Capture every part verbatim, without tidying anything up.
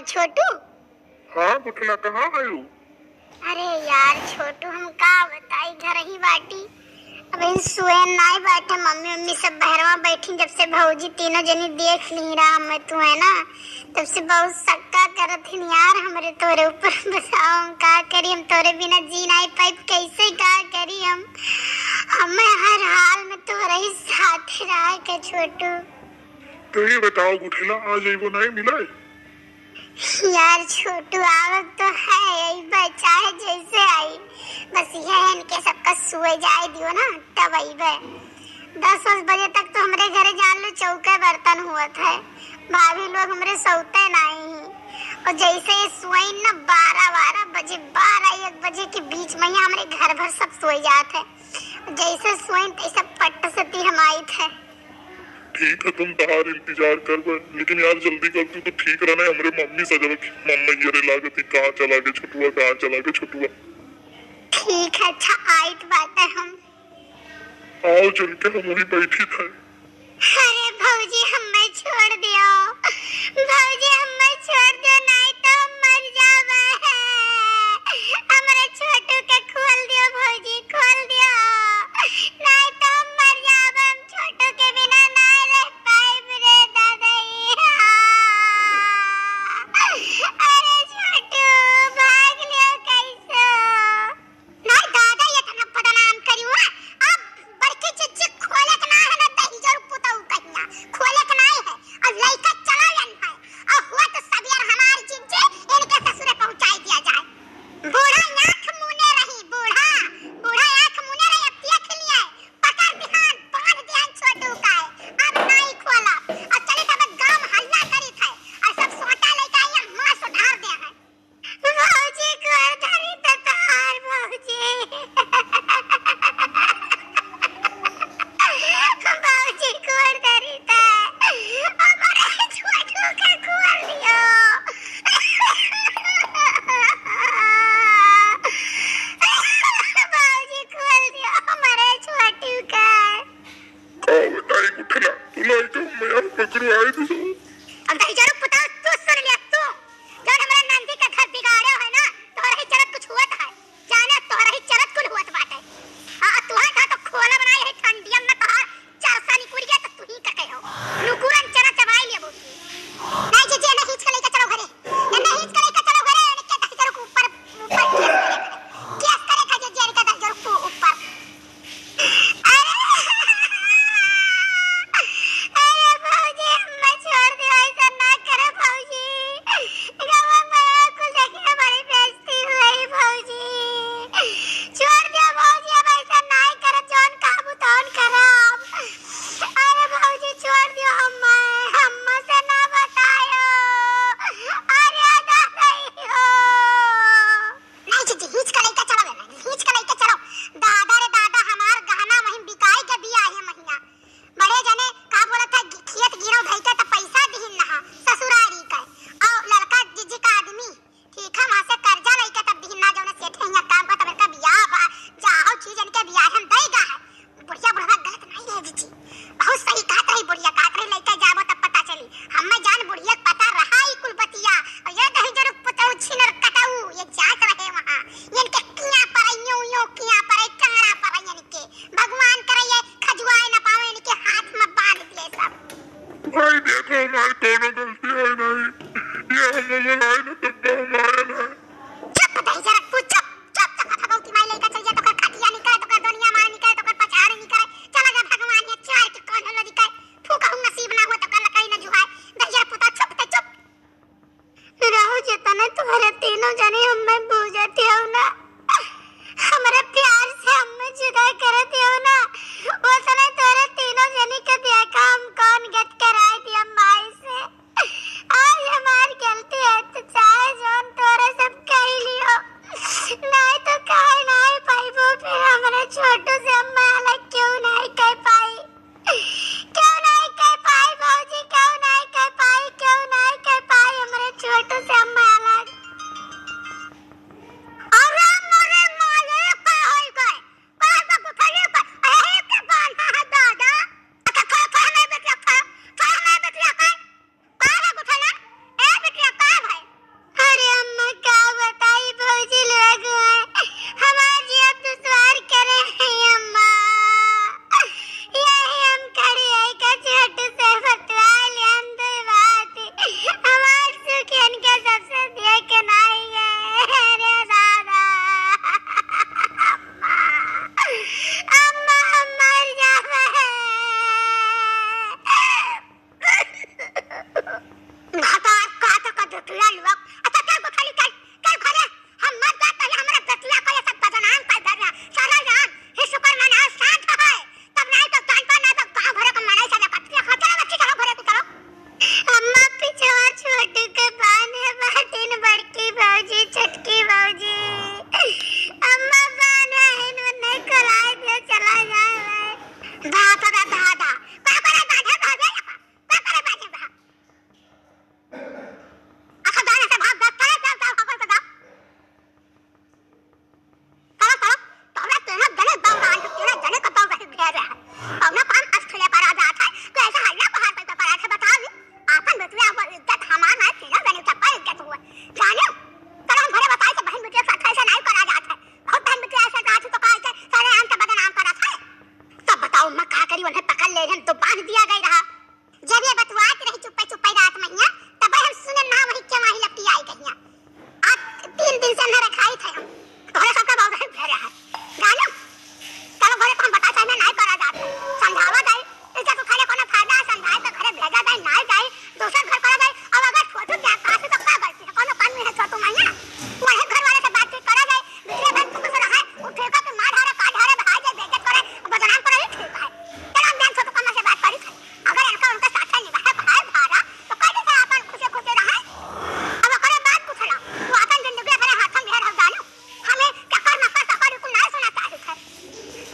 छोटू। हाँ गुठला, कहाँ है वो? अरे यार छोटू, हम का बताई, घर ही बाटी। अब इन सुए नाई बाटे, मम्मी, मम्मी सब बहरवा बैठी, जब से भौजी तीनों जनी देख ली रहा हमें, तू है ना, तब से बहुत शक्का करत हिन यार हमरे तोरे ऊपर। बताओ हम का करी, हम तोरे बिना जी नाई पाइब, कैसे का करी हम? हमें हर हाल में तोरे ही साथ रहा के छोटू। तो ये बताओ गुठला, आ जइबो नाई मिले? यार छोटू, आवत तो है, अइबे चाहे जैसे आई, बस यह है इनके सबका सोए जाए दियो ना, तब अइबे। दस बजे तक तो हमरे घरे जान लो चौके बर्तन हुअत है, भाभी लोग हमरे सोते नाई ही। और जैसे ये सोइन ना बारह बारह बजे, बारह एक बजे के बीच में ही हमरे घर भर सब सोए जात है। जैसे सोइन तैसे पट से ती हम आइत है। ठीक है, तुम तहार इंतजार करबे, लेकिन यार जल्दी कर, तू तो ठीक रहना, हमरे मम्मी सजल की मम्मी ये रे लागत ही, कहाँ चला गए छोटुआ, कहाँ चला गए छोटुआ। ठीक है, अच्छा आइत बाटे हम। आओ चल के हम वहीं बैठी थे। अरे भौजी हमें छोड़ दियो, भौजी हमें छोड़ दियो, नहीं तो हम मर जावे। हमरे छोटू के खोल दियो भौजी, खोल दियो, नहीं तो हम मर जावे। छोटू के बिना ना रह पाइब रे दादा। अरे छोटू, भाग लियो कैसे? ना दादा, ये तना बदनाम करी हुआ। अब बड़की चिच्ची खोले के ना है ना, दही जरूर पुताऊ कहिया खोले के ना है। और लइका चला जन है। और हुआ तो सबियर हमारी चिच्ची इनके ससुरे पहुंचाई दिया जाए। बूढ़ा आँख मुने रही, बूढ़ा, बूढ़ा आँख मुने रही, अब देख लिए। पकड़ दिहान, बांध दिहान छोटू का है, अब नाई खोला। अब चली तब गांव हल्ला करी थे, और सब सोटा लेके आई, हम मां सुधार दे हैं। भौजी को धरी त तहार भौजी। भौजी को धरी त हमारे छोटू के खोल दियो। भौजी खोल दियो हमारे छोटू के। का बताई गुठला, तू लइका मैं पकड़वाई दियो। अब दही जरूर पुता, तू सुन लिया तू, जौन हमरा नंदी के घर बिगाड़े है ना, तोहरा ही चलत कुछ हुआ है, जाने तोहरा ही चलत कुल हुआ बाटे। आ, तोहर घर तो खोला बनाई है ठंडिया में, तोहर चरसा निकुर गया तो तू ही का कहो, नुकुरन चना चबाई लेबो। नहीं जीजी, नहीं हिचका लेके चलो घरे, नहीं हिचका लेके चलो घरे, इनके दही जरूर ऊपर, ऊपर केस करे, केस करे खा जीजी, इनके दही जरूर ऊपर। अरे, अरे भौजी, हमें छोड़ दियो, ऐसा ना करे भौजी। गवा में कुल देखिए हमारी बेइज्जती हुई भौजी। छोड़ दियो भौजी, अब ऐसा ना करे, जौन कहबू तौन करब। अरे भौजी, छोड़ दियो हमें, हमें से ना बतायो। अरे दादा हो। नहीं जीजी, हिचका लेके चलो ना, हिचका लेके चलो। दादा रे दादा, हमार गहना वहीं बिकाई के बिया है महिया। बड़े जने का बोलत है, खेत गिरव धई के त पैसा दिहिन नहा ससुरारी के। और लड़का जीजी का आदमी, ठीक है, वहाँ से कर्जा लेके तब दिहिन ना, जौने सेठ हियाँ काम का तब इनका बियाह बा, जाहो चीज इनके बियाह हम दई गा है। बुढ़िया बुढ़वा गलत नहीं है जीजी, बहुत सही कहत रही बुढ़िया, कहत रही लइका जाबो तब पता चली। हमें जान बुढ़िया के पता रहा ई कुल बतिया। और ये दही जरूर पुतऊ छिनर कटऊ, ये जात रहे वहाँ, ये इनके किया पर यो यो किया पर टंगड़ा पर इनके, भगवान करे ये खजुआए न पावे, इनके हाथ में बांध दिए सब। भाई देखो, हमारी कोनो गलती है नहीं, ये हम लोग आए ना तब तो हमारे ना। चुप दही जरूर तू, चुप। चुप, चुप, भगवती माई लइका चल जा, तोकर खटिया निकले, तोकर दुनिया मार निकले, तोकर पछाड़ निकले। चला जा भगवान, ये चार के कौन होलो दिखाए। फूकहु नसीब ना हुआ, तोकर लकड़ी न जुहाए। दहिजर पुता, चुप ते चुप। रहू जेतने तोहरे तीनों जने हमें बूझत हो ना, हमरे प्यार से हमें जुदा करत हो ना, ओतने तोहरे तीनों जने के देखा हम कौन गत कराए दिया माई से। आज हमार गलती है, तो चाहे जौन तोरे सब कह लियो, नहीं तो कहे नहीं पाइबो, फिर हमरे छोटू से हम अलग क्यों नहीं कह पाई, क्यों नहीं कह पाई भौजी, क्यों नहीं कह पाई, क्यों नहीं कह पाई हमरे छोटू से हम अलग। और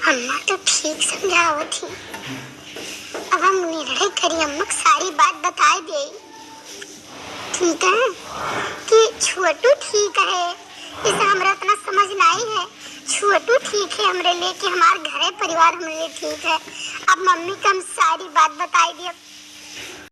अम्मा तो ठीक समझावत ही। अब हम निर्णय करी, अम्मा के सारी बात बताई दे। ठीक है कि छोटू ठीक है, इसे हमरा उतना समझ नहीं है। छोटू ठीक है हमरे लिए कि हमार घरे परिवार हमरे लिए ठीक है। अब मम्मी के हम सारी बात बताई दे।